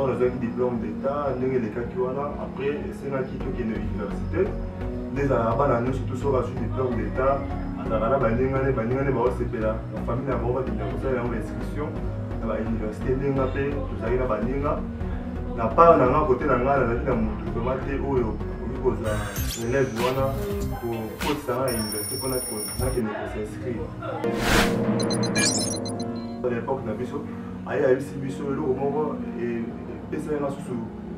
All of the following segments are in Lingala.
Ntango nazwaki diplôme d'état, ndenge elekaki wana, après esengaki tokende université. Nde ezalaka bana nyonso to soki azwi diplôme d'état, azalaka na baninga ne, baninga ne baosepela na famille na bango, bakende kosala yango inscription na bauniversité. Ndenge nga mpe tozalaki na baninga na part na nga, kote na nga nazalaki na motu vraiment te oyo akoki kozwa relève wana kokotisa nga na université mpona nakende kos'inscrire. Na époque na biso, aye ayebisi biso eloko moko epesaki nga susu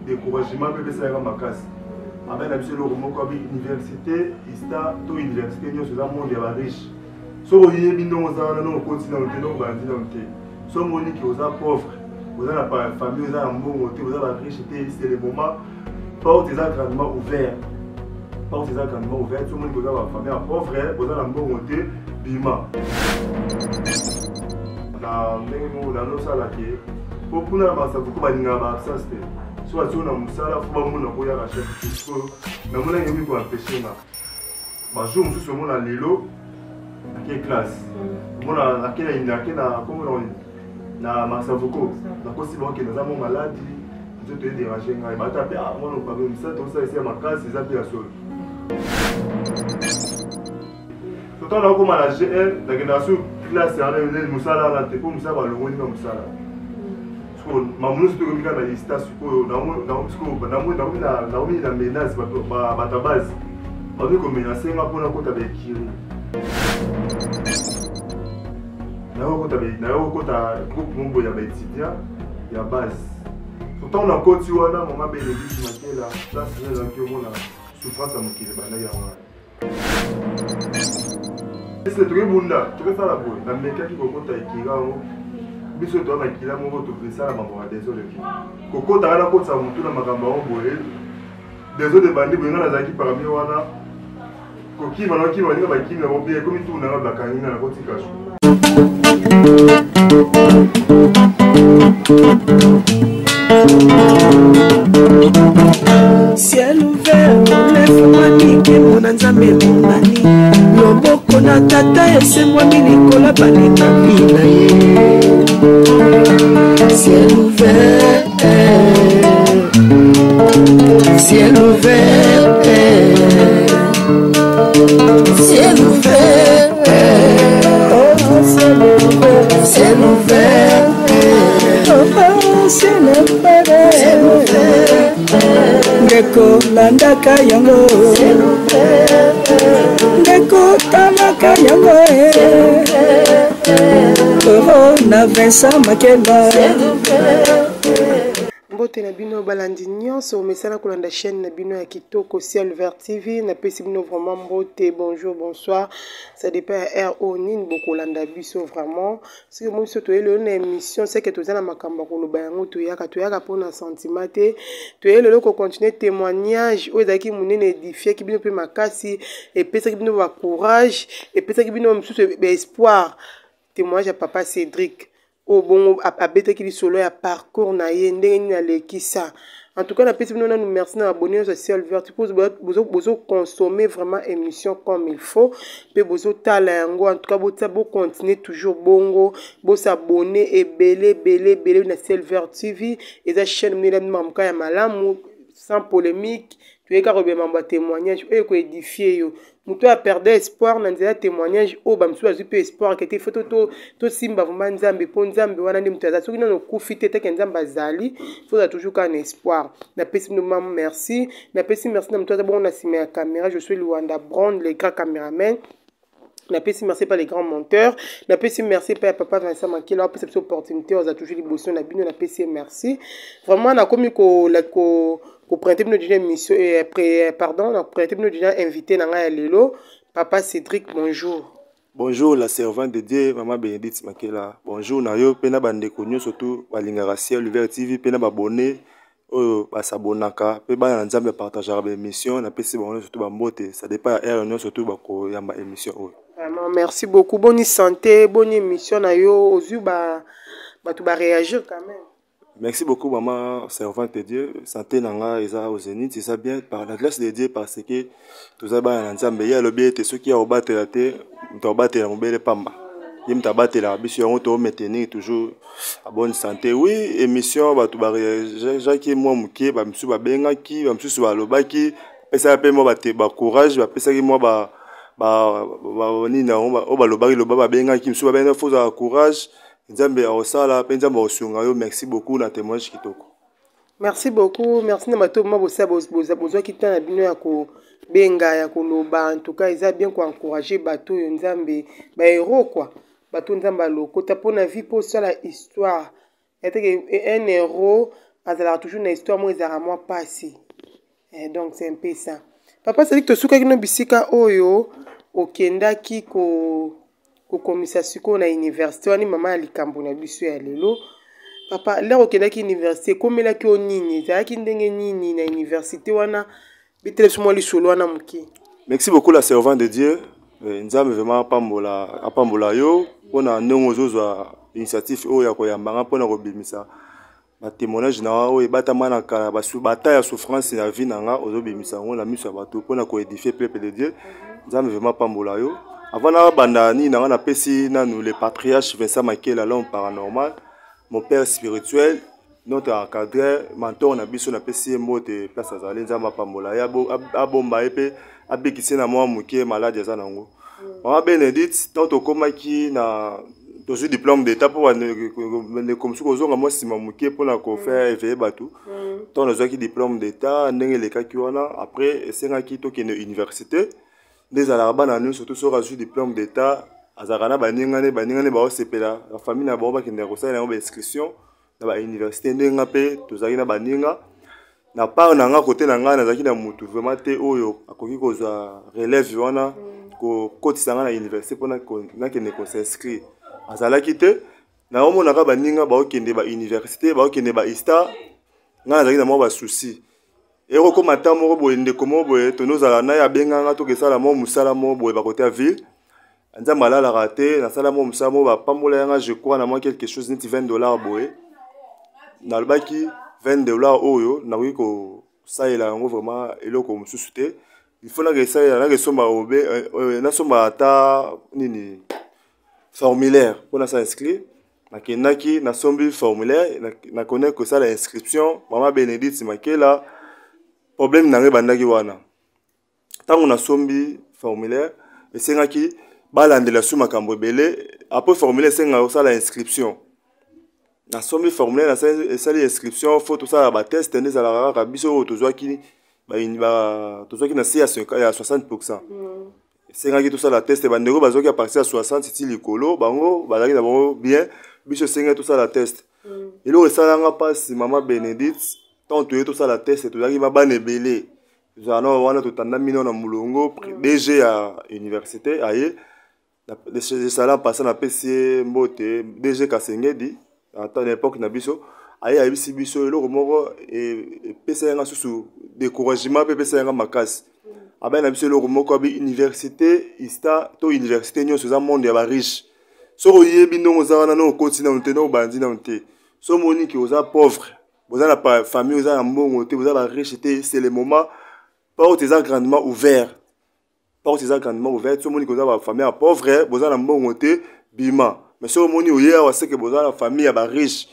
découragement mpe epesaki nga makasi. Abai na biso eloko moko abi université ista to université nyonso eza monde ya bariche. Soki oyebi ndongo oza wana, ndongo okoti nano te, ndongo obandi nano te, so omoni ke oza pauvre, oza na famille, oza na mbongo te, oza bariche te, c'est le moment, porte eza grandement ouvert, porte eza grandement ouverte. So omoni ke oza bafamille ya pauvre, oza na mbongo te, bima na ndenge moko nanosala ke po kuna na basavuko balingaka ba absence te. So batio na mosala, fo bamona koyaka chaque jour. Sikoyo namonaki ekoki koempêche nga bajour mosusu. Omona lelo ake classe, omona ake na ake na komona na masavuko, nakosi baokende, naza mwa maladi, nzoto edérange ngai. Bata mpe mwana opabe mosala tosala esi ya makasi, eza mpe ya solo. Ntango nakokoma na G1, nakendaka su classe wana, mosala wana te, mpo mosala balongoli nga mosala. Sikoyo mamu nyonso tokomi kaka na ista. Sikoyo nakomi na menace, bato ya base bakomi komenace nga mpona kota baekiri. Nayokota groupe moko ya baétudiant ya base. Ntango nakoti wana, mama Benedicte Makela, place na ezalaki, omona souffrance ya mokili ebandaki yango wana. Ese tokebunda, tokesala boye, namekaki kokota ekira yango. Biso toya makila moko, tokesala makambo ya desordre. Kokota wana, kotisa motu na makambo yango boye, desordre ebandi boye. Nga nazalaki parmi wana kokima na okima, baninga bakimi na bobie, ekomi tu nanga bakangi nga, nakotika so. Ciel ouvert olefungwami, nkembo na Nzambe emonani, loboko na Tata esembwami likolo balingami na ye. Ciel ouvert, ciel ouvert, ciel ouvert, oh, ciel ouvert, ciel ouvert, oh, ciel ouvert, ciel ouvert. Ndeko, landaka yango, ndeko, talaka yango oh, na Vincent Makela. Mbote na bino balandi nyonso omesana kolanda chaîne na bino ya kitoko, Ciel Vert TV. Napesi bino vraiment mbote, bonjour, bonsoir, ça dépend ya heure oyo nini bokolanda biso. Vraiment, soki omoni biso toye lelo na émission, seke toza na makambo ya koloba. Yango toyaka mpona sentiment te. Toye lelo kocontinue témoignage oyo ezalaki monene, édifiaki bino mpe makasi, epesaki bino bacourage, epesaki bino mosusu baespoir. Témoignage ya papa Cédric oyo bongo abetaki lisolo ya parcours na ye, ndenge nini alekisa. En tout cas, napesi bino nanu merci na abonné nyonso ya Ciel Vert mpo bozoconsommer vraiment émission comme il faut mpe bozotala yango. En tout cas, botia, bocontinue toujours bongo, bosabone ebele ebele ebele na Ciel Vert TV. Eza chaîne monene, mamuka ya malamu, sans polémique. Toyei kaka kobema mambo ya témoignage oyo ekoédifie yo, moto oyo aperde espoir na nzela ya témoignage oyo. Bamisusu bazwi mpe espoir kete ifo tosimba vraiment Nzambe, mpo Nzambe wana nde moto aza. Soki nano okufi te, teke Nzambe azali, fo ozala toujours kaka na espoir. Napesi bino mamu merci, napesi merci na moto aza bongo na nsima ya caméra, je suis Luanda Brond, le grand caméraman. Napesi merci pa les grands monteurs, napesi merci pa ya papa Vincent Makela, apesa biso opportunité oza toujours liboso na bino. Napesi ye merci vraiment. Nakomi ko koprésente bino déjà émission, pardon, nakoprésente bino déjà invité na ngai ya lelo, papa Cédric. Bonjour. Bonjour la servante de Dieu, maman Bénédicte Makela. Bonjour na yo mpe na bandeko nyonso tu balingaka Ciel Ouvert TV mpe na babone oyo basabonaka mpe bana na Nzambe bapartageaka baémission. Napesi bango nyonso tu bambote, ça dépend ya heure nyonso tu bakoyamba émission oyo. Vraiment, merci beaucoup. Boni santé? Boni émission na yo? Ozwi ba bato baréagir quand même. Merci beaucoup, maman servante de Dieu. Santé na nga eza au zénith, eza bien par la grâce de Dieu, parce que toza bana na Nzambe. Ye alobi ete soki akobatela te, moto akobatela mobele pamba. Ye moto abatelaka biso, yango to maintenir toujours à bonne santé. Oui, émission bato bareageaki mwa moke, bamisusu babengaki, bamisusu balobaki, bapesaka mpe mwa bacourage, bapesaki mwa nini yango oyo balobaki loba, babengaki, misusu babengaki, fo ozala courage, Nzambe akosala mpe Nzambe akosunga yo. Merci beaucoup na témoignage kitoko. Merci beaucoup, merci na bato ma bosa bozwaki ntan na bino ya kobenga, ya koloba. En tout cas, eza bien koencourage bato oyo Nzambe, bahéros quoi, bato Nzambe alokota mpona vie, mpo osala histoire ya teke. Un héros azalaka toujours na histoire moko ezalaka mwa mpasi. Donc c'est un peu ça, papa Sadik. Tosukaki no bisika oyo okendaki kokomisa sikoyo na université wani. Mama ya likambo na biso ya lelo, papa, lere okendaki université, ekomelaki yo nini? Ezalaki ndenge nini na université wana? Betele biso mwa lisolo wana moke. Merci beaucoup, la servante de Dieu. Nzambe vraiment apambola, apambola yo mpona ndenge ozozwa initiative oyo ya koyambanga mpona kobimisa batémoignage na oyo ebatama na kala, bata ya souffrance na vie na nga, ozobimisa yango na miso ya bato mpona koédifie peuple de Dieu. Nzambe vraiment apambola yo. Avant nabanda nini na nga, napesi nanu le patriarche Vincent Makela, l'homme paranormal, mon père spirituel, notre encadreur, mentor na biso. Napesi ye mbote place azali. Nzambe apambola ye, abomba ye mpe abikisi na mwa moke maladi aza nango. Mama Bénédicte, ntango tokomaki na tozwi diplôme d'état, mpo bandeko mosusu kozonga mwa nsima moke mpona kofaire éveiller bato, ntango nazwaki diplôme d'état, ndenge elekaki wana, après esengaki tokende université. Nde ezalaka bana nyonso to soki azwi diplôme d'état, azalaka na baningane, baningane baosepela, bafamille na bango bakendeka kosalela yango bainscription na bauniversité. Ndenge nga mpe tozalaki na baninga na part na nga, kote na ngai nazalaki na motu vraiment te oyo akoki kozwa relève wana, kokotisa nga na université mpona nakende kos'inscrire, azalaki te. Naomonaka baninga baokende bauniversité, baokende baISTA, ngai nazalaki na mwa basoucis. Ekokóma ta moko boye, ndeko moko boye tonozala na ye abenganga, tokesala mwa mosala moko boye bakote ya ville. Nzambe alalaka te, nasala mwa mosala moko, bapambola yanga, je crois na mwa quelque chose neti 20 $ boye. Nalobaki 20 $ oyo nakoki kosalela yango vraiment eloko mosusu te, il faut nakesalela, nakesomba obe, nasomba ata nini, formulaire mpo nasala inscrire. Nakendaki, nasombi formulaire, nakondaki kosala inscription. Mama Bénédicte Makela, problème na ngai ebandaki wana. Ntango nasombi formulaire, esengaki balandela su makambo ebele. Après formulaire, esengaka kosala inscription. Nasombi formulaire, esali inscription, fo tosala batest. Nde ezalaka kaka biso oyo tozwaki na se ya 60 %, esengaki tosala test. Bandeko bazwaki à partir ya 60 ti likolo, bango bazalaki na bango bien, biso esengaki tosala test. Eloko esalanga mpasi, mama Bénédicte, ntango toye tosala test, tozalaki bana ebele, tozala na wana, totandami nao na molongo. DG ya université aye, esala mpasa, napesi ye mbote, DG Kasengedi ata na époque na biso. Aye, ayebisi biso eloko moko epesa yanga susu découragement mpe epesa yanga makasi. Abai na biso eloko moko, abi université ISTA to université nyonso eza monde ya bariche. Soki oyebi ndenge oza wana, no okoti nano te, no obandi nano te. So omoni ke oza pauvre, boza na famille, oza na mbongo te, boza bariche te, c'est le moment, porte eza grandement ouvert, porte eza grandement ouverte. So omoni ke oza bafamille ya pauvre, boza na mbongo te, bima. Mais soki omoni oye awa, seke boza na famille ya bariche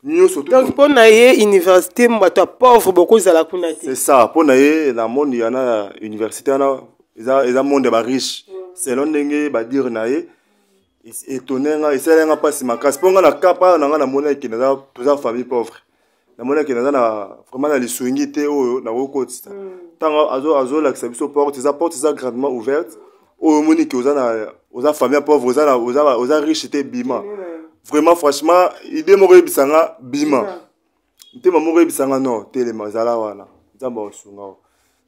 nyonso. Donc mpo na ye, université, bato ya pauvre bokozala kuna te. C'est ça. Mpo na ye, na monde yana ya université wana, eza monde ya bariche, selon ndenge badire na ye. Étonné nga, esali nga mpasi makasi, mpo nga na kapa na nga namonaki toza famille pauvre, namonaki naza na vraiment na lisungi te oyo nakokotisa. Ntango azolakisa biso porte eza grandement ouverte, oyo omoni ke oza na oza famille pauvre, oza riche te, bima. Vraiment, franchement, idée moko oyebisanga bima, motema moko oyebisanga non, telema, ezala wana, Nzambe akosunga o.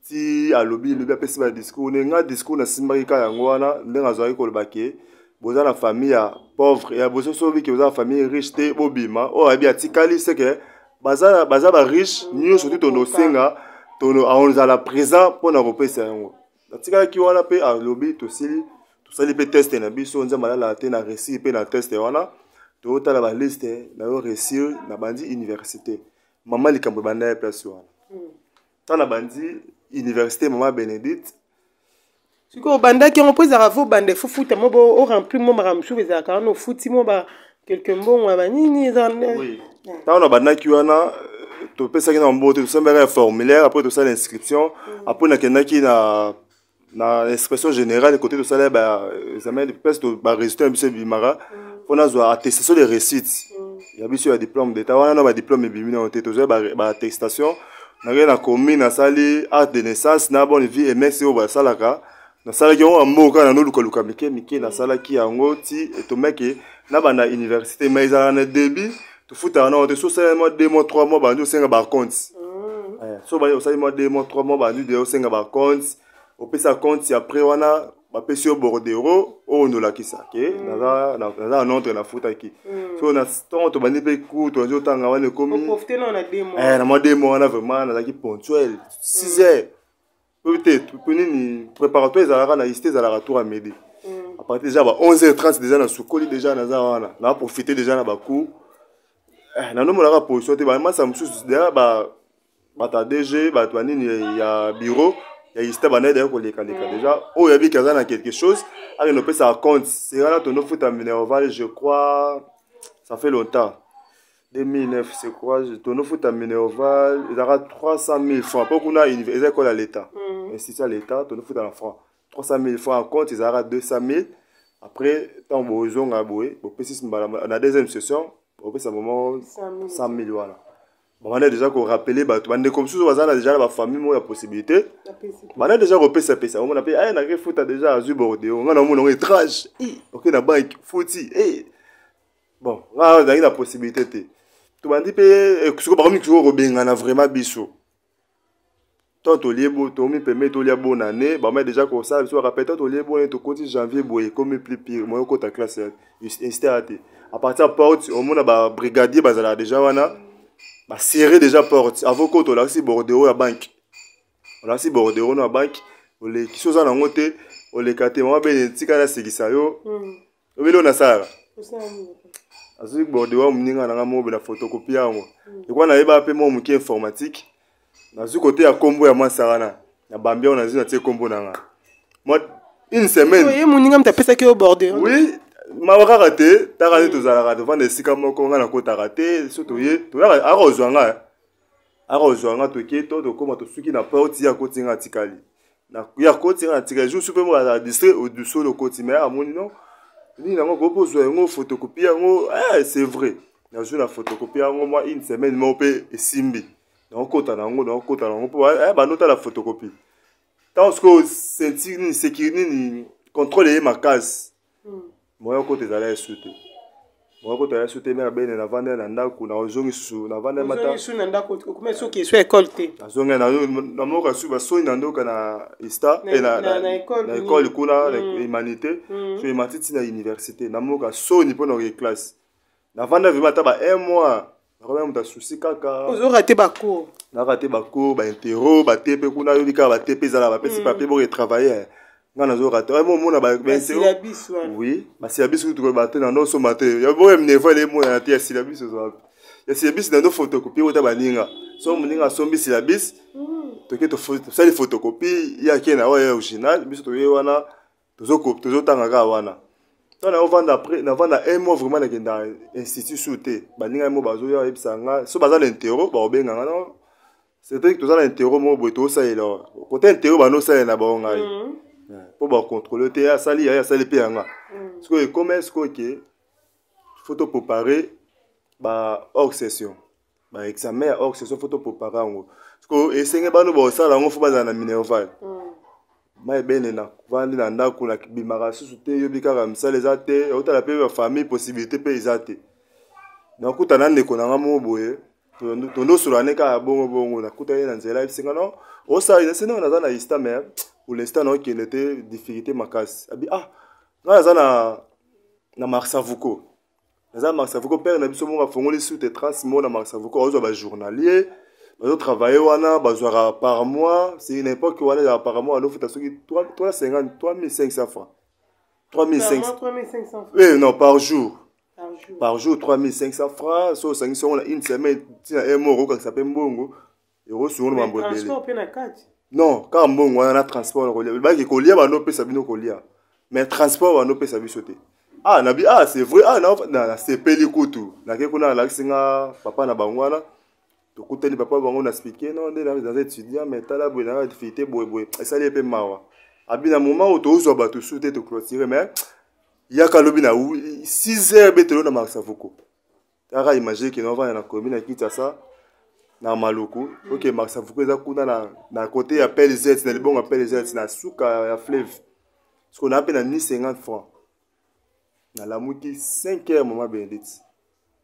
Ti alobi lobi, apesi badiscours ne nga, discours nasimbaki kaka yango wana, ndenge azwaki koloba ke boza na famille ya pauvre ya boso, soki ke boza na famille riche te, bobima. Oyo ayebi atikali, seke baza bariche nyonso te, tondo osenga tondo akozala présent mpona kopesa yango. Natikalaki wana mpe alobi, tosili, tosali mpe test na biso. Nzambe alalaka te, na réussir mpe na test wana. Totala baliste na yo, réussir na bandi université. Mama, likambo ebanda ye place wana. Ntango na bandi université, mama Bénédicte, Sikoyo obandaki yango mpo ezalaka vo obanda efo futa mo bo oremplir mo makambo mosusu ezalaka wana ofuti mo ba quelque mbongo ya banini eza. Ntango nabandaki wana, topesaki na mbongo te, tosambelaka ya formulaire, après tosala inscription. Après nakendaki na inspection générale côté, tosala ba examen place, ba résultat na biso ebimaka mpo nazwa attestation de réussite ya biso ya diplôme d'état wana. Na badiplôme ebimi nano te, tozwa ba attestation. Nakei na commune, nasali acte de naissance na bonne vie ms oyo basalaka. Nasalaki yango ya mboka na nolukaluka mike mike, nasalaki yango ti etomaki nabanda université. Mais ezalaka na début tofutaka nango te. So osali mwa 2 mois, 3 mois, bandi osenga bacompte. So osali mwa 2 mois, 3 mois, bandi de osenga bacompte, opesa compte. Après wana bapesi yo bordereau oyo ndolakisa ke naza na ordre, nafutaki. So na ntongo tobandi mpe cours, tobandi otanga wana, ekomi na mwa 2 mois wana, vraiment nazalaki ponctuel, 6 heures po te po nini, préparatoire ezalaka na ISTA, ezalaka tour ya midi. À partir déjà ba 11h30 déjà nasukoli, déjà naza wana, naprofite déjà na bacours. Nanomonaka position te. Bamasa mosusu deja, bato ya DG, bato ya nini ya bureau ya ISTA, banda deya kolekaleka déjà. Oyo yabiki aza na quelque chose, akende opesaka compte. C'est wana tonofuta minerval, je crois, ça fait longtemps, 2009 c'est quoi, tonofuta minerval ezalaka 300 000 francs, mpo kuna eza école ya l'état, institut ya l'état. Tonofuta na franc 300 000 francs, en compte ezalaka 200 000. Après ntango bozonga boye, bopesi mbala na deuxième session, bopesa moment 100 000 wana. Bamanda déjà korappeler bato, bandeko mosusu baza na déjà na bafamille moko ya possibilité, banda déjà kopesapesa. Omona mpe aya nake futa déjà, azwi bordereau. Nga namona yango étrange, oke na banque futi. Bon, nga azalaki na possibilité te. Tobandi mpe sikoyo, bakomi sikoyo kobengana vraiment biso. Tant tolie bo tomi pembe, tolia bonne année, bama déjà kosala biso barappel. Tant tolie bonne année, tokoti janvier boye, ekomi plus pire. Moyo okota classe inster te, à partir ya porte omona babrigadier bazalaka déjà wana, baserré déjà porte. Avant kota, olakisi bordereau ya banque, olakisi bordereau no ya banque, oleki. So oza nango te, oleka te. Mama bene, tika nasekisa yo. Obeli oyo nasalaka, azwi bordereau ya moninga nanga moko na photocopie yango. Ekwa nayeba mpe mwa moke informatique, nazwi kote ya nkombo ya mwasa wana, na bambi yango, nazwi natie nkombo na nga mwa une semaine. Ye moninga moto apesaki yo bordereau? Oui, mawa kaka te. Taka nde tozalaka, tovanda esika moko, nga nakotaka te. So toye, toyaka, akozwa nga, akozwa nga, toke to tokóma, tosuki na porte, ye akoti, nga atikali. Ye akoti, nga natikali. Jour su mpe moko azala distrait, odusoli okoti, mais amoni non nini yango, koki kozwa yango, photocopie yango. C'est vrai, nazwi na photocopie yango mwa une semaine moko mpe esimbi. Nakokota na yango, nakokota na yango mpo banotala photocopie. Ntango sikoyo ceinture nini, sécurité nini, contrôle eye makasi, moya okota ezala esu te, moya okota esu te. Mare bene, navanda na ndako, nazongi susu, navanda. Mata soki école te. Nazongi namoka su basoni na ndoka na ISTA, na école kuna na humanité. So emati ntina université, namoka soni mpo na oke classe. Navanda vraiment ata ba un mois, nakomi moto asusi kaka. Ozorater bacours? Narater bacours, bainterro, baTP kuna, yobi kaka baTP ezala, bapesi papier boke travailler, nga nazorater. Momona, oui, basyllabus kutu bate na nosomba te. Boye minerval emonana te ya syllabus, ozwa ya syllabus na ndo photocopie ota baninga. So moninga asombi syllabus, toke tosali photocopie, ye ake na oyo original, biso toye wana tozotanga kaka wana. Ntango naovanda, après navanda un mois vraiment, nakenda institut su te. Baninga mo bazoya oyebisa nga, so baza na interro, bakobenga nga. Non, c'est toza na interro moko boye, tozosalela kote interro, banosalela na bango ngai mpo bacontrôle te. Asali yaye, asali mpe yanga. Sikoyo ekoma sikoyo ke faut topréparer ba hors session, baexamen ya hors session, faut topréparer yango. Sikoyo esenge bano bakosala yango, faut bazala na minerval. Ma ebene, navandi na ndako, nabimaka susu te. Yobi kaka misala eza te, otala mpe bafamille, possibilité mpe eza te. Nakuta na ndeko na nga moko boye, tondosolola ne kaka bongo bongo. Nakuta ye na nzela, yebisinga no osala nase no naza na ISTA, mais pour l'instant naokende te, difficulté makasi. Abi ah, ngai naza na Marsavuko, naza Marsavuko, père na biso moko afongoli sous-traitance moko na Marsavuko, azwa bajournalier bazotravaille wana, bazwaka par mois. C'est une époque wana ezalaka par mois, anofuta soki 350, 3500 francs, 3500. Eh non, par jour. Par jour 3500 francs. So osangisi yango na une semaine, ntina un mois, okokangisa mpe mbongo ekosungo na mambo ebele. Non, kaka mbongo wana na transport na kolia. Baki kolia bando opesa bino kolia, mais transport bando opesa biso te. Ah, nabi, ah, c'est vrai. Ah, na nasepeli kutu. Nake kuna, alakisi nga papa na bango wana. Tokutani papa bango na expliquer: non, nde naza étudiant, mais tala boye, naza difficulté boye boye. Esali ye mpe mawa. Abi na moment oyo tozwa bato su te, toclôturer, mais yaka lobi na 6 heures betelo na Marsavuko. Kaka imagine ke naovanda na commune ya Kinshasa na Maluku. Ok, Marsavuko eza kuna na côté ya PLZ, na libongo ya PLZ, na suka ya fleuve. Siko naa mpe na ni 50 francs. Nalamuki 5 heures, mama Benedicte,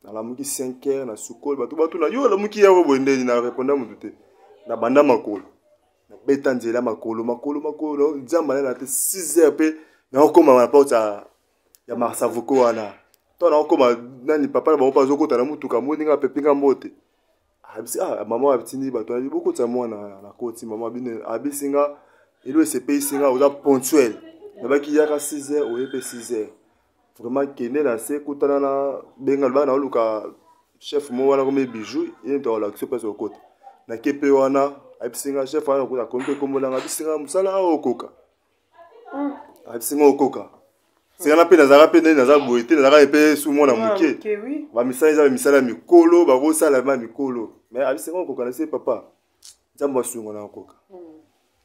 nalamuki 5 heures na sukoli. Bato batuna: yo olamuki yako boye ndeni? Na répondre motu te. Na banda makolo, nabeta nzela makolo, makolo, makolo, nzamba nana te. 6 heures mpe nakokóma na porte ya Marsavuko wana. To nakokóma nani, papa na bango mpe azokota na mutuka, moni nga, apepinga mbote. Abisi: ah, mama abitindi bato, abi bokotisa mwana. Nakoti, mama bino abisi nga elo esepelisi nga: oza ponctuel, nabaki yaka 6 heures, oye mpe 6 heures. Vraiment, kende na se, kutana na benga, lobaka na oluka chef mo wana komi bijou, ye moto akolakisa place okota. Nake mpe wana, ayebisi nga chef wana, akomi mpe kombo nanga. Abisi nga: mosala awa okoka. Ayebisi nga: okoka. Sika mpe nazalaka mpe ndenge naza boye te, nazalaka mpe su mwana moke. Bamisala eza bamisala ya mikolo, bakosala ma mikolo, mais abisi nga: okoka. Na se papa, Nzambe asunga, na okoka.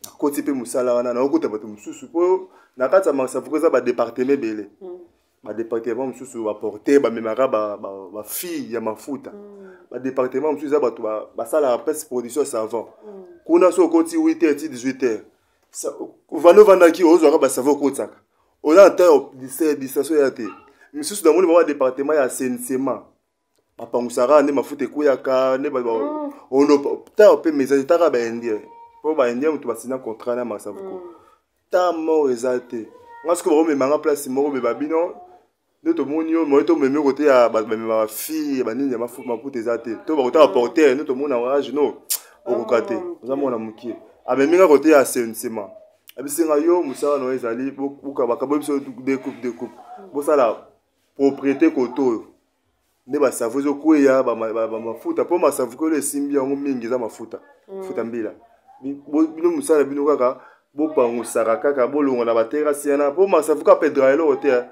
Nakoti mpe mosala wana, naokota bato mosusu, mpo na kati ya Marsavuko eza badépartement ebele. Badépartement mosusu baporter, bamemaka bafille ya mafuta. Badépartement mosusu eza bato basalaka presque production ya savon. Kuna so okoti 8 heures ti 18 heures, ovandi, ovandaki, ozwaka basavon, okotisaka, oza na temps distraction ya te. Misusu namoni bango badépartement ya assainissement, bapangusaka nde mafuta ekweyaka nde ta mpe message taka baindien, mpo baindien moto basina contrat na Marsavuko. Ta mort eza te. Nga soki bakomemanga place moko be, babino nde tomoni yo moye, tomemi kote ya bato bamema bafille banini ya mafuta eza te, to bakota baporter nde tomoni age no okoka te, oza mwana mokie. Amemi nga kote ya assainissement, abisinga: yo mosala na yo ezali bakaboyi biso deux coupe, deux coupe, bosala propriété kote oyo nde basavon ezokweya, bamafuta, mpo masavu oyo esimbi yango mingi eza mafuta, mafuta mbila. Bino mosala bino kaka bopangusaka kaka, bolongo na baterasi wana, mpo masavu ka pedra eloko te.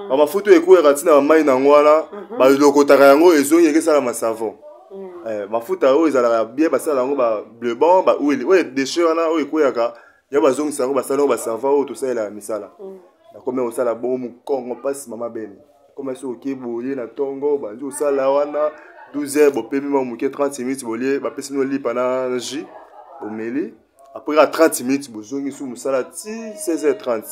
Bamafuta oyo ekweyaka ntina bamai nango wana, balokotaka yango, ezongi ekesala masavon. Mafuta oyo ezalaka bien, basala yango ba bleu blanc, ba huile oyo déchet wana oyo ekweyaka ya, bazongisa yango, basala yango basavon oyo tosalelaka misala. Nakomi kosala bongo, mokongo mpasi, mama bene. Koma soki oke boye na ntongo, bandi kosala wana 12 heures, bopemi mwa moke 30 minutes, bolie, bapesi bino lipa na jus, bomeli. Après ka 30 minutes, bozongi su mosala ti 16h30.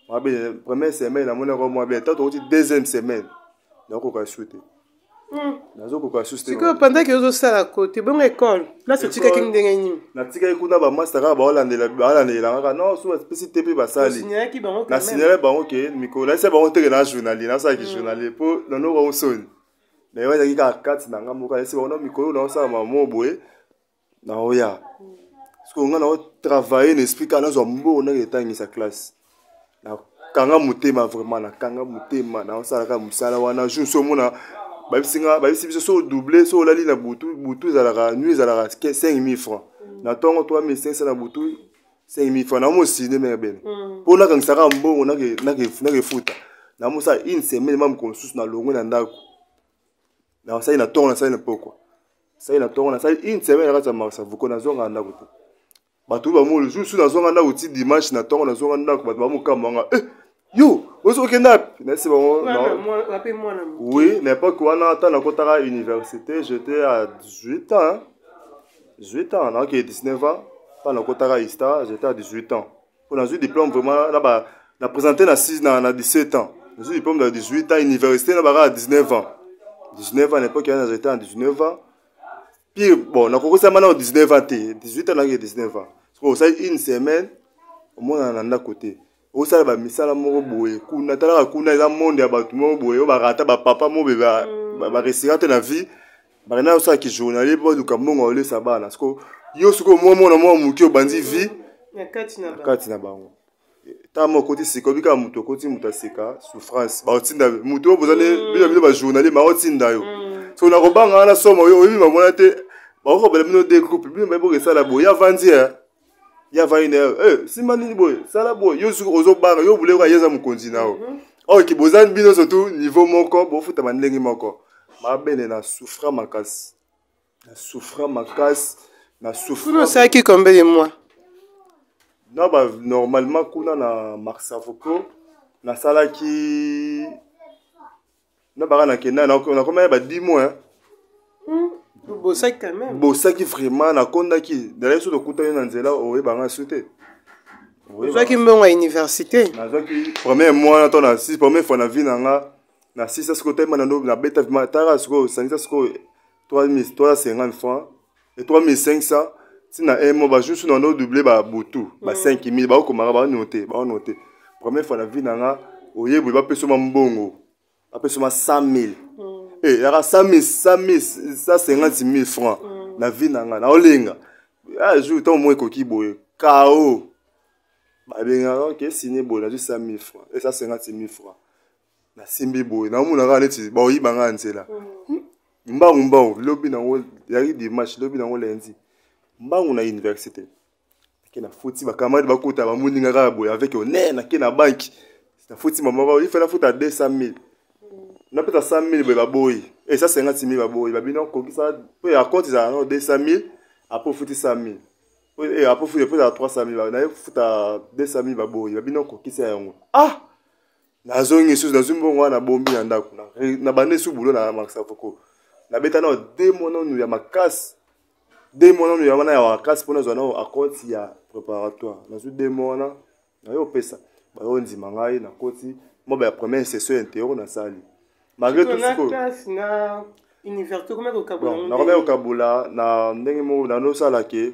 Mabe, première semaine namonaka mwa bien. Tango tokoti deuxième semaine, nakokoka su te, nazokoka su te. Sikoyo pendant ke ozosala kote bongo, école, place otikaki ndenge nini? Natikaki kuna, bamaster kaka baolandela kaka. Non, so bapesi te mpe basali. Nasignale bango ke mikolo nayesa bango teke na journalier, nasalaki journalier mpo nanoka bango soni. Mais ezalaki kaka kati na nga moko. Nayesi bango na mikolo naosala mamo boye, naoya sikoyo nga naotravaille na esprit kaka nazwa mbongo ndenge etangisa classe. Nakanga motema, vraiment nakanga motema, naosala kaka mosala wana. Jour so omona bayebisinga, bayebisi biso so double, so olali na butu, butu ezalaka, nuit ezalaka 5000 francs, na ntongo 3500, na butu 5000 francs. Namosine mere bene mpo nakangisaka mbongo nakefuta. Namosala une semaine, ma mokolo mosusu nalongwe na ndako, nasali na ntongo, nasali na pokwa, nasali na ntongo, nasali une semaine na kati ya Marsavuko, nazonga na ndako te. Bato bamolo jour su nazonga ndako ti dimanche na ntongo. Nazonga ndako, bato bamokamba eh, yo ozokenda wapi? Nayesi bango: oui, na époque wana ata nakotaka université, j'étais à 18 ans, hein? 18 ans, naoke 19 ans. Ntango nakotaka ISTA, j'étais à 18 ans, mpo nazwi diplôme vraiment na ba na présenté na 6 na 17 ans. Nazwi diplôme na 18 ans, université na baka à 19 ans. 19 ans, na époque wana j'étais à 19 ans pire. Bon, nakokosama na 19 ans te, 18 ans, naki 19 ans. Soki osali une semaine, omonana na ndako te, osala bamisala moko boye kuna. Talaka kuna eza monde ya bato moko boye oyo barata, bapapa moko boye baresira te na vie, bakenda osalaki journalier mpo baluka mbongo olesa bana. Siko yo sikoyo mwa mwana mwa moke, obandi vie na kati na bango. Ntango moko okoti sika, obi kaka moto okoti, moto aseka souffrance, baotinda moto oyo bozali bino, bino bajournalier, baotinda yo. So nakobanga wana somo, oyo oyebi bamona te, bakokobela bino deux groupe, bino baye bokesala boye, avandi. Ye avandi na yo, eh, simba nini boye, sala boye, yo soki ozobanga, yo buleko ye aza mokonzi na yo. Ok, boza bino surtout niveau moko, bofutama ndenge moko. Mabene na souffra makasi. Na souffra makasi, na souffra. Kuna osalaki combien de mois? Na ba normalement kuna na Marsavoko nasalaki na baka nakenda nakomaki ba 10 mois. Bosaki quand même. Bosaki vraiment, nakondaki. D'ailleurs soki tokutani na nzela oyebanga su te. Ozwaki mbongo ya université? Nazwaki premier mois to na six, première fois na vie na nga na six sikoyo tayeba na nabeta vraiment tara sikoyo sangisa sikoyo 3350 francs et 3500 ntina un mois bajour su na no double babutu ba 5000 baokomaka baonote baonote. Première fois na vie na nga oyebi bapesa ma mbongo, bapesa ma 100 000, eh yaka 100 000, 100 000, 150 000 francs na vie na nga naolenga. Ah, jour ntango moko ekoki boye kao babengaka oke signe boye, nazwi 100 000 francs et 150 000 francs, nasimbi boye, naomona kaka neti baoyiba nga nzela. Mbangu mbangu, lobi nango ezalaki dimanche, lobi nango lundi, mbangu na université nake nafuti. Bacamarade bakuta bamoninga kaka boye avec honneur. Nake na banque, nafuti mama, ife nafuta 200 000, napesa 100 000 boye, baboyi e 150 000, baboyi, babino okokisa mpo ya compte ezala nano 200 000, après ofuti 100 000, après ofuti mpo ezala 300 000. Naye futa 200 000, baboyi, babino okokisa yango. Ah, nazongi lisusu, nazwi mbongo wana, nabombi na ndako, na bande su bulo na Marsavoko. Nabeta nao 2 mois nanu ya makasi, 2 mois nanu ya wana ya makasi mpo nazwa nao acompte ya préparatoire. Nazwi 2 mois wana, naye opesa bayo ndima ngai, nakoti mwa ba ya première session intero nasali malgré tout. Sikoyo na université okomaki kokabola? Nakomaki kokabola na ndenge moko nanosala ke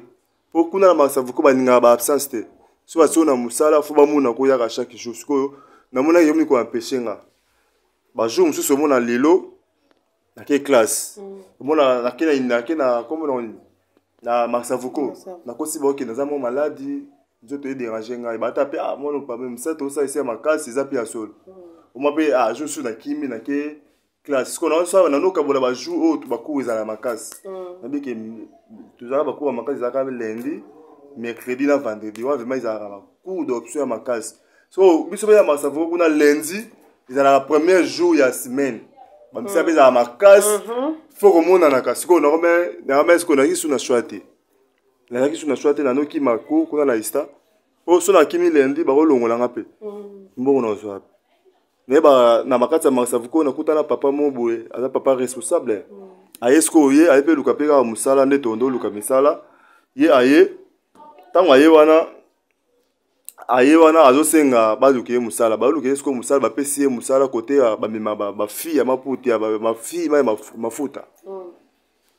mpo kuna na Masavuko balingaka baabsence te. So basio na mosala, fo bamona koyaka chaque jour. Sikoyo namonaki yomi koempêche nga bajour mosusu. Omona lelo nake classe, omona nake na kombo na Masavuko, nakosi baoke naza mwa maladi, nzoto edérange ngai. Bata mpe ah, mwana pame mosala tosala esi ya makasi, eza mpe ya solo. Omwa mpe ah, jour mosusu nakimi, nake classe. Sikoyo naosala nanokabola bajour oyo bacours ezala makasi. Nabike tozalaka bacours ya makasi ezalaka lundi, mercredi na vendredi. Wana vraiment ezalaka bacours d'option ya makasi. So biso mpe ya Masavo kuna, lundi ezalaka premier jour ya semaine, bamisala mpe ezalaka makasi, fo komonanaka. Sikoyo nakome sikoyo nazalaki su na choix te, nazalaki su na choix te. Nanokima cours kuna na ista po so nakimi lundi, bakolongolanga mpe mbongo nazwa. Nayeba na makati ya Masavuko nakutana papa mo boye, aza papa responsable. Aye sikoyo, ye aye mpe luka mpe kaka mosala nde tondo oluka misala. Ye aye, ntango aye wana, aye wana azosenga baluka ye mosala. Baluka ye sikoyo mosala, bapesi ye mosala kote ya bamema bafille ya maputa, ya bafille ma ya mafuta.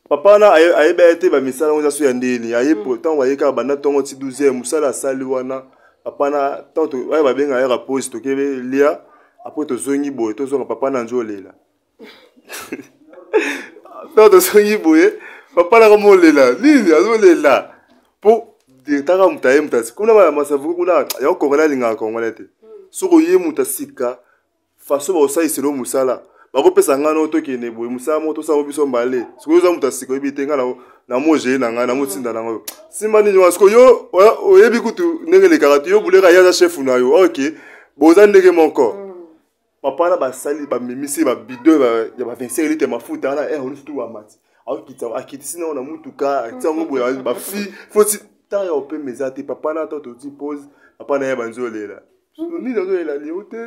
Papa wana ayebi ye te, bamisala yango eza so ya ndeni. Aye ntango aye kaka, banda ntongo ti 12 heures mosala asali wana. Papa na ntango oyo babenga yaka pause, tokebe lia, après tozongi boye, tozonga, papa na nzo olela. Ntango tozongi boye, papa naka molela nini, azolela mpo taka moto aye, moto asi kuna Masavuku kuna yango congolais alingaka congolais te. Soki oye moto asika, façon bakosalisela mosala, bakopesa ngai no tokende boye mosala moko tosala biso mbale. Soki oza moto asika, oyebi te, ngai na mogeye na ngai namotinda nango nsima nini wana. Sikoyo yo oyebi kutu ndenge elekaka te, yo buleka, ye aza chef na yo, ok, boza ndenge moko. Papa wana basali, bamemisi babidon ya ba 25 litre mafuta wana, ere nyonso tu bamati, akokita, akitisi nango na mutuka, atia yango boye, bafille foti temps ya opema eza te. Papa na to toti pause, papa na ye banzi olela nini, azolela leo te,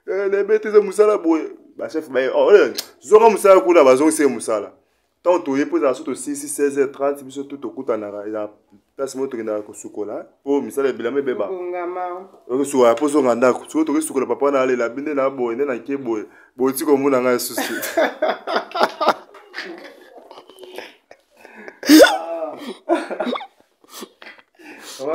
nayebi te eza mosala boye. Bachef baye, zonga mosala kuna, bazongisi ye mosala. Ntango toye mpo ezala so tosilisi 16h30, biso tu tokutanaka, ezala place moko tokendaka kosukola mpo misala ebilama ebeba, okosukola mpo ozonga ndako. Sikoyo tokosukola, papa na alela bi nde na boye nde nake boye boye, tika omona ngai susu.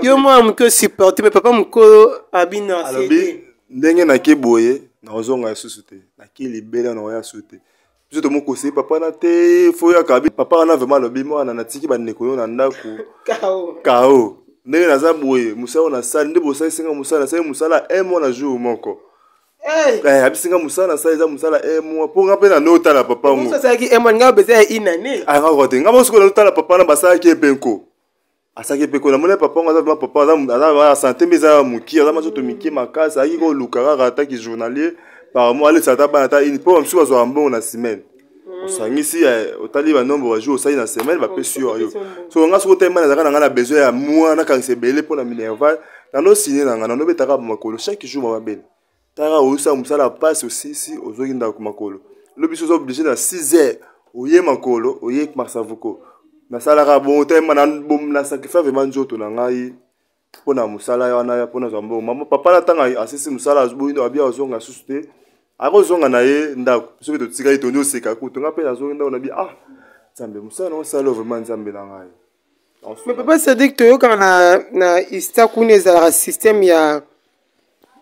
Yo mwana moke osupporte, mais papa mokolo abino. Alobi ndenge nake boye, nakozonga lisusu te, nake libela, nakoya susu te. Biso tomokoseye papa na te, fo yaka papa wana vraiment alobi mwana natiki bandeko yo na ndako kao ndenge naza boye, mosala oyo nasali nde bosalisinga mosala, nasali mosala un mois na jour moko. Abisinga mosala nasali eza mosala un mois mpo nga mpe na notala papa ngo. Asalaki un mois, nga beza ya une année. Anga te, nga moko sikoyo nazotala papa na basalaki ye mpe nko. Asaki mpe ko namoni papa ngo aza vraiment papa, aza aza sante mpe eza mokie, aza mazoto mike makasi. Ayaki koluka kaka ataki journalier par mois, alesa ata bana ata ini, mpo bamisusu bazwaka mbongo na semaine. Osangisi, otali banombre ba jour osali na semaine, bapesi yo yo. So nga soki otali, nazalaka na nga na besoin ya mwa nakangisa ebele mpo na minerval nanosine na nga, nanobetaka makolo chaque jour. Mama bene, tala, oyosala mosala ya pasi, osisi, ozongi ndako makolo. Lobi so oza obligé na 6 heures oye makolo, oye masavuko. Nasalaka bongo telema na sacrifice vraiment nzoto na ngai mpo na mosala wana, mpo nazwa mbongo. Mama, papa na ntango asisi mosala, abi azonga susu te, akozonga na ye ndako. Soki totikali tondi oseka kutu, nga mpe nazongi ndako, nabi: "Ah Nzambe, mosala na osala vraiment, Nzambe na ngai." Mais papa Cédric, toyokaka na ISTA kuna ezalaka système ya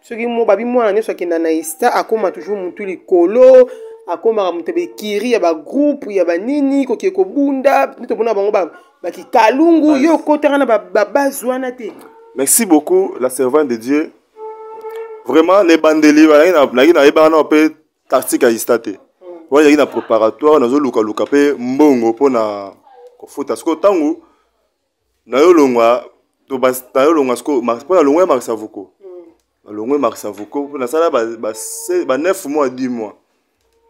soki mo babi mwana nyonso akenda na ISTA akóma toujours motu likolo, akómaka moto ya bekiri, ya bagroupe, ya banini, kokie kobunda nde tomona bango bakikalungu. Yo okotaka na babase wana te? Merci beaucoup, la servante de Dieu. Vraiment, nebandeli nayaki, nayebaka na mpe tactique ya ISTA te. Wana ezalaki na préparatoire, nazolukaluka mpe mbongo mpona kofuta. Sikoyo ntango nayolongwa, nayolongwa sikoyo mpo nalongwa ya Marsavuko, nalongwe Marsavuko mpo nasala ba 9 mois, 10 mois,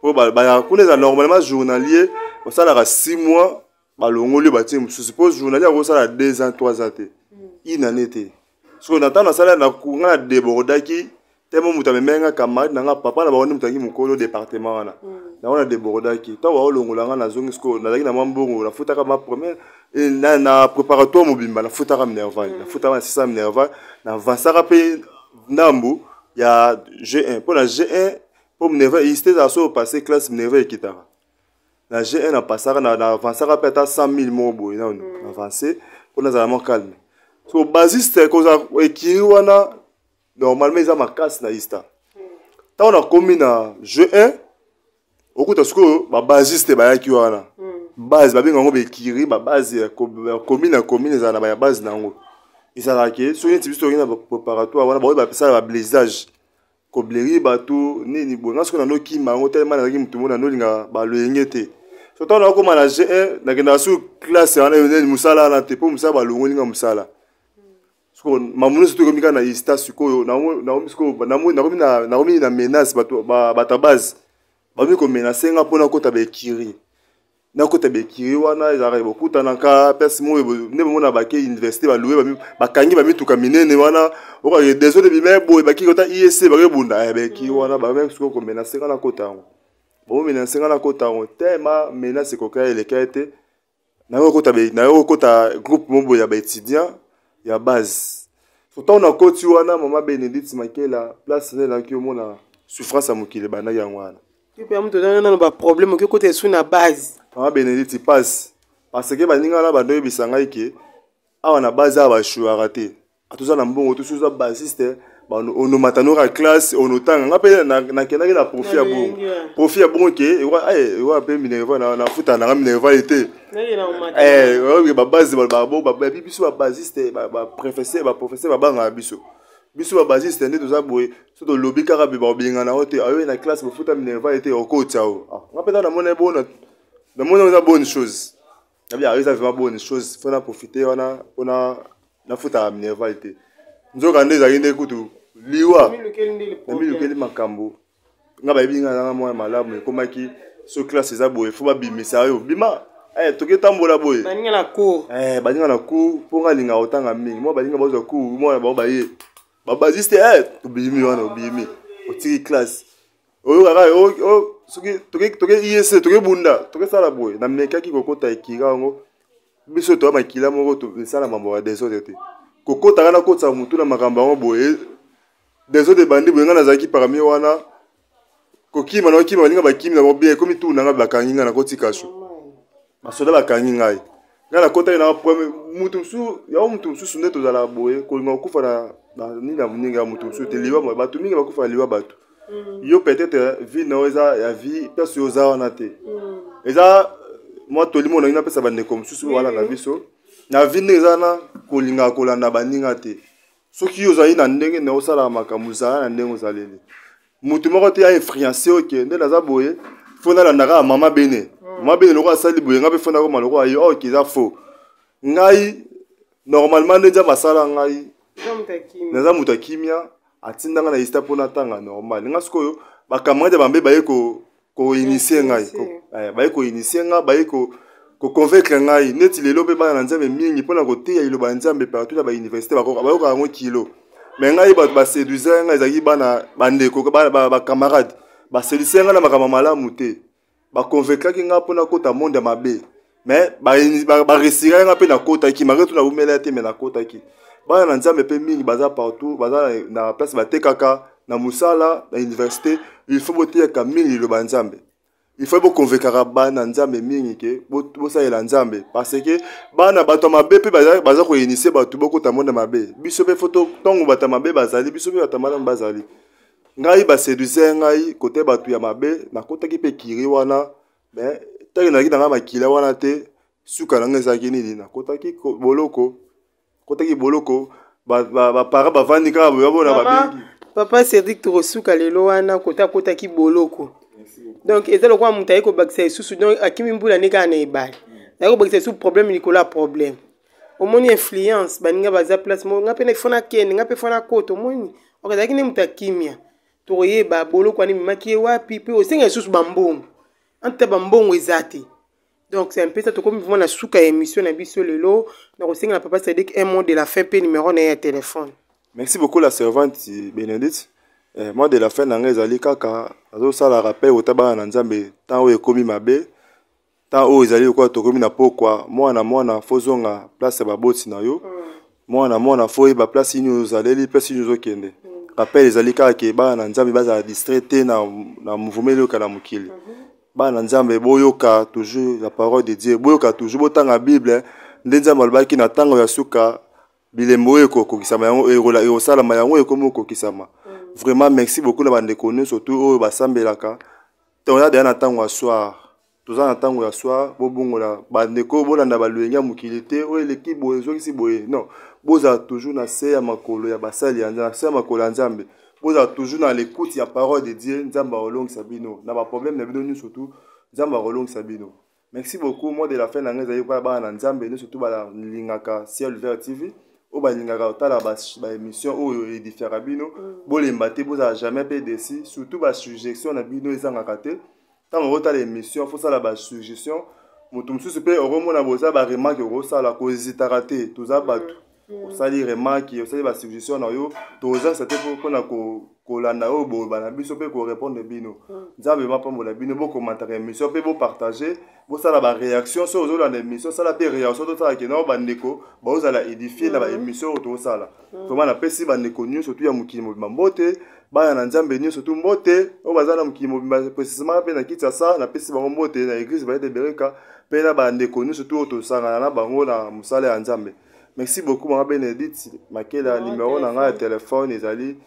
mpo kuna eza normalement journalier basalaka 6 mois, balongoli, batie mosusu, mpo journalier akosala 2 ans, 3 ans te, une année te. Sikoyo na ntango nasala nga na débordaki te, mo moto amemaki nga, camarade na nga, papa na bango nde moto azalaki mokolo département wana. Nango na débordaki, ntango baolongola nga, nazongi. Sikoyo nazalaki na mwa mbongo, nafutaka ma première na préparatoire mobimba, nafutaka minerval, nafutaka na 600 minerval, navansaka mpe ndambu ya G1, mpo na G1, mpo minerval ISTA ezala so opasse classe, minerval ekitaka. Na G1 napasaka, na avansaka mpe ata 100 000 moko boye nano avance, mpo nazala mwa calme. So basiste kozala ekiri wana normalement eza makasi na ISTA. Ntango nakomi na G1, okuta sikoyo babasiste bayaki wana, base babenga yango bekiri, babase ya commune na commune ezala na baya base na yango. Ezalaka soki neti biso tokoki na préparatoire wana, baoyo bapesala bablésage, kobleri bato nini boye. Nga soki nandokima yango telema, nazalaki motu moko nandolinga baloyenge te. So ntango nakokóma na G1, nakendaka su classe wana nini, mosala wana te, mpo mosala balongoli nga mosala. Sikoyo mamu nyonso tokomi kaka na ISTA. Sikoyo nakomi, sikoyo nakomi na menace, bato ya base bakomi komenacer nga mpo nakota baekiri. Nakota baekiri wana ezalaka bokutanaka place moko nde bomona bake université, balouer, bakangi bamituka minene wana, okake désordre bima boye, bakiki ota ISC, bakebunda baekiri wana. Bakomi sikoyo komenacer nga nakota yango, bomenacer nga nakota yango tema. Menace ekoka eleka ete nayoki kokota groupe moko boye ya baétudiant ya base. So ntango nakoti wana, mama Bénédicte Makela, place nde elaki omona souffrance ya mokili ebandaki yango wana. Mpe moto oza nano baproblème, okoki kota esu na base. Mama Bénédicte, passe, parce que baninga wana bando oyebisa ngai ke awa na base awa bashuaka te, atoza na mbongo to soki oza basiste, onomata noka classe, onotanga. Nga mpe nakendaki na profit ya bongo, profit ya bongo ke ewa mpe minerval, nafuta nanga minerval te. Babase babi biso babasiste, baprofesseur, baprofesseur babangaka biso, biso babasiste nde toza boye. So tolobi kaka be babengana yo te, ayoye na classe, bofuta minerval te, okotia o. Nga mpe namoni bona, namoni eza bonne chose, nabi eza vraiment bonne chose, faut na profite wana mpona nafutaka minerval te. Nzoka nde ezalaki nde kutu liwa namilukeli makambo. Nga bayebi nga nanga mwana malamu. Ekomaki so classe eza boye, faut babimisa oyo bima, toke tambola boye. Baninga na cour. Baninga na cour, mpo nga alingaka kotanga mingi. Mwa baninga bazwa cour, mwana bao baye babasiste, tobimi wana, obimi, otiki classe, oyo kaka soki toke ISC, tokebunda, tokesala boye. Namekaki kokota ekika yango, biso toya makila moko, esala mambo ya désordre te. Kokotaka nakotisa motu na makambo yango boye, désordre ebandi boye. Ngai nazalaki parmi wana kokima na kokima, baninga bakimi na bien, ekomi tour nanga, bakangi ngai, nakoti kasho, basoda bakangi ngai. Ngai nakotaki na premier mutu mosusu yango, mutu mosusu nde tozalaka boye, kolinga kokufa na nini ya moninga ya mutu mosusu te. Liwa, bato mingi bakufa na liwa bato. Yo peut-être vie na yo eza ya vie, place oyo oza wana te. Eza mwa tolimo nangi napesa bandeko mosusu oyo walanda biso na vie ndenge eza wana, kolingaka kolanda baninga te. Soki yo ozali na ndenge na osalaka makambo, ozala na ndenge ozaleli, motu moko te ainfluence. Oke nde naza boye, faut nalanda kaka mama bene, mama bene lokola asali boye, ngai mpe faut nakoma lokola ye. Oke, eza faux. Ngai Normalement nde Nzambe asala ngai, naza moto ya kimia, atinda ngai na ISTA mpo natanga normal. Nga sikoyo bacamarade ya bambe baye koinitie ngai, baye koinitie ngai, baye koconvaincre ngai. Neti lelo mpe bana na Nzambe mingi mpona koteya liloba ya Nzambe partout na bauniversité, bayokaka yango kilo. Me ngai bato baseduise ngai, ezalaki bana bandeko, bacamarade baseduise ngai na makambo malamu te, baconvaincraki ngai mpo nakota monde ya mabe. Mais baresiraki ngai mpe nakotaki, malgré tout nawumela te, mais nakotaki. Bana na Nzambe mpe mingi baza partout, baza na place batekaka, na mosala, na université. Il faut boteyaka mingi liloba ya Nzambe, il faut boconvaincaka bana Nzambe mingi ke bosalela Nzambe, parce que bana bato ya mabe mpe baza koinitie bato bokota monde ya mabe. Biso mpe fo, ntongo bato ya mabe bazali, biso mpe bato ya malamu bazali. Ngai baseduise ngai kote bato ya mabe, nakotaki mpe kiri wana. Mais ntango nazalaki na ngai makila wana te, suka na ngai ezalaki nini? Nakotaki boloko, kotaki boloko, baparent bavandi kaka boye, babona babengi. Papa Cédric, tokosuka lelo wana. Kota akotaki boloko, donc eza lokola moto aye kobakisa lisusu, donc akimi mbula nde kaka na ebale, aye kobakisa lisusu problème likolo ya problème. Omoni influence, baninga baza place moko, nga mpe fo nakende, nga mpe fo nakota. Omoni, okazalaki nde moto akimia. Tokoyeba boloko wana ememaki ye wapi, mpe osenga lisusu bambongo anta bambongo eza te. Donc c'est un peu ça. Tokomi vraiment na suka ya émission na biso lelo. Nakosenga na papa Cédric un mot de la fin mpe numéro na ye ya téléphone. Merci beaucoup, la servante Bénédicte. Mot de la fin na ngai ezali kaka azosala rappel kota bana na Nzambe. Ntango oyo ekomi mabe, ntango oyo ezali lokola tokomi na pokwa, mwana mwana fozonga place ya baboti na yo. Mwana mwana fo oyeba place nini ozaleli, place nini ozokende. Rappel ezali kaka ke bana na Nzambe bazala distrait te na mouvement eyoka na mokili. Bana na Nzambe, boyoka toujours la parole de Dieu, boyoka toujours, botanga Bible. Nde Nzambe alobaki na ntango ya suka bilembo oyo ekokokisama, yango ekosalama, yango ekomi kokokisama. Vraiment merci beaucoup na bandeko nyonso tu oyo basambelaka. Toza deya na ntango ya soir, toza na ntango ya soir. Bobongola bandeko, bolanda balwenge ya mokili te oyo eleki boye, ezongisi boye. Non, bozala toujours na se ya makolo ya basali ya Nzambe, se ya makolo ya Nzambe. Bozala toujours na l'écoute ya parole de Dieu. Nzambe akolongisa bino na baproblème na bino nyonso tu, Nzambe akolongisa bino. Merci beaucoup. Mot de la fin na ngai ezali mpona bana na Nzambe nyonso tu balingaka Ciel Vert TV, oyo balingaka kotala baémission oyo édifiaka bino. Bolemba te, bozala jamais mpe déçus. Surtout basuggestion na bino ezangaka te. Ntango okotala émission, fosala basuggestion. Moto mosusu mpe okomona boza baremarque, okosala, kozitaka te, toza bato. Osali remarque, osali basuggestion na yo, tozangisa te mpona kolanda oyo boloba na biso mpe korépondre bino. Nzambe mapambola bino. Bokomantaka émission mpe bopartage, bosala baréaction. Soki ozolanda émission, sala mpe réaction, tosala ke nao bandeko baozala édifie na baémission oyo tozosala. Vraiment napesi bandeko nyonso tu ya mokili mobimba mbote, bana na Nzambe nyonso tu mbote oyo baza na mokili mobimba, précisement mpe na Kinshasa. Napesi bango mbote na église Vallée de Bereka, mpe na bandeko nyonso tu oyo tosangana na bango na mosala ya Nzambe. Merci beaucoup, mama Bénédicte Makela. Numéro na ngai ya telefone ezali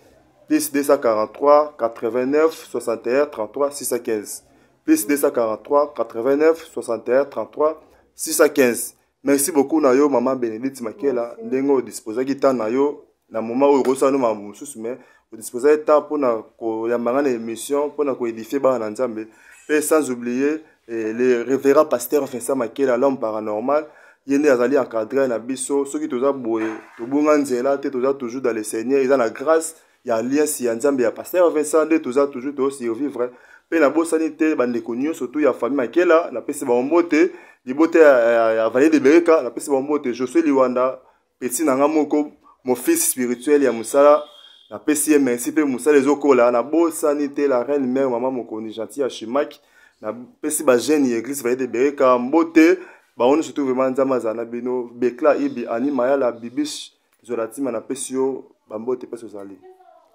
plus 243 89 61 33 615, plus 243 89 61 33 615. Merci beaucoup na yo, mama Bénédicte Makela, ndenge odisposaki temps na yo na moment oyo okosala no makambo mosusu, mais odisposaki temps mpona koyamba nga na émission mpona koédifie bana na Nzambe. Mpe sans oublier le révérend pasteur Vincent Makela, l'homme paranormal. Ye nde azali encadré na biso. Soki toza boye, tobunga nzela te, toza toujours dans le Seigneur. Eza na grâce ya alliance ya Nzambe ya pasteur Vincent nde toza toujours tosurvivre. Mpe nabosani te bandeko nyonso tu ya famille Makela, napesi bango mbote. Libota ya Vallée de Bereka, napesi bango mbote. Josue Liwanda, petit na nga moko, mon fils spirituel ya mosala, napesi ye merci mpe mosala ezokola. Nabosani te la reine mère, mama mokonzi Gentil ya Shimak. Napesi bajeune ya église Vallée de Bereka mbote, bango nyonso tu. Vraiment Nzambe azala na bino. Bekla Ibi, Ani Mayala, Bibish Zola Ntima, napesi yo bambote mpesi ozali.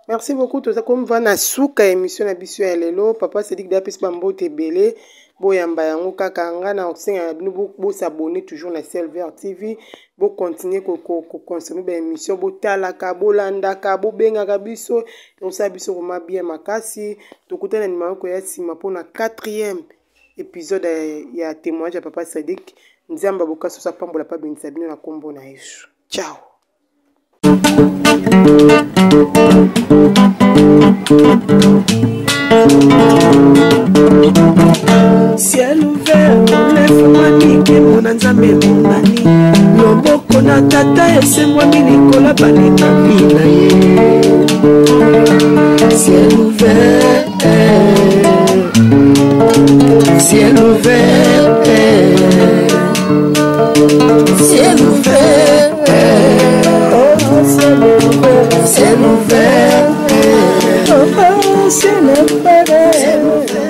Merci beaucoup. Toza komva na suka ya émission na biso ya lelo. Papa Cédric da apesi bambote ebele, boyamba yango kaka. Nga na kosenga na bino, bosabone toujours na Ciel Vert TV, bocontinue kokonsome baémission, botalaka, bolandaka, bobengaka biso, ekosala biso koma bien makasi. Tokutana na nimero koya nsima mpona 4e épisode ya témoignage ya papa Cédric. Nzambe abokasi oso apambola mpe abengisa bino na nkombo na Yesu. Ciao. Ciel ouvert, olefungwami, nkembo na Nzambe emonani, loboko na Tata esembwami likolo ya balingami na ye. Ciel ouvert, ciel ouvert, ciel ouvert, oh, ciel ouvert, ciel ouvert, oh, ciel ouvert.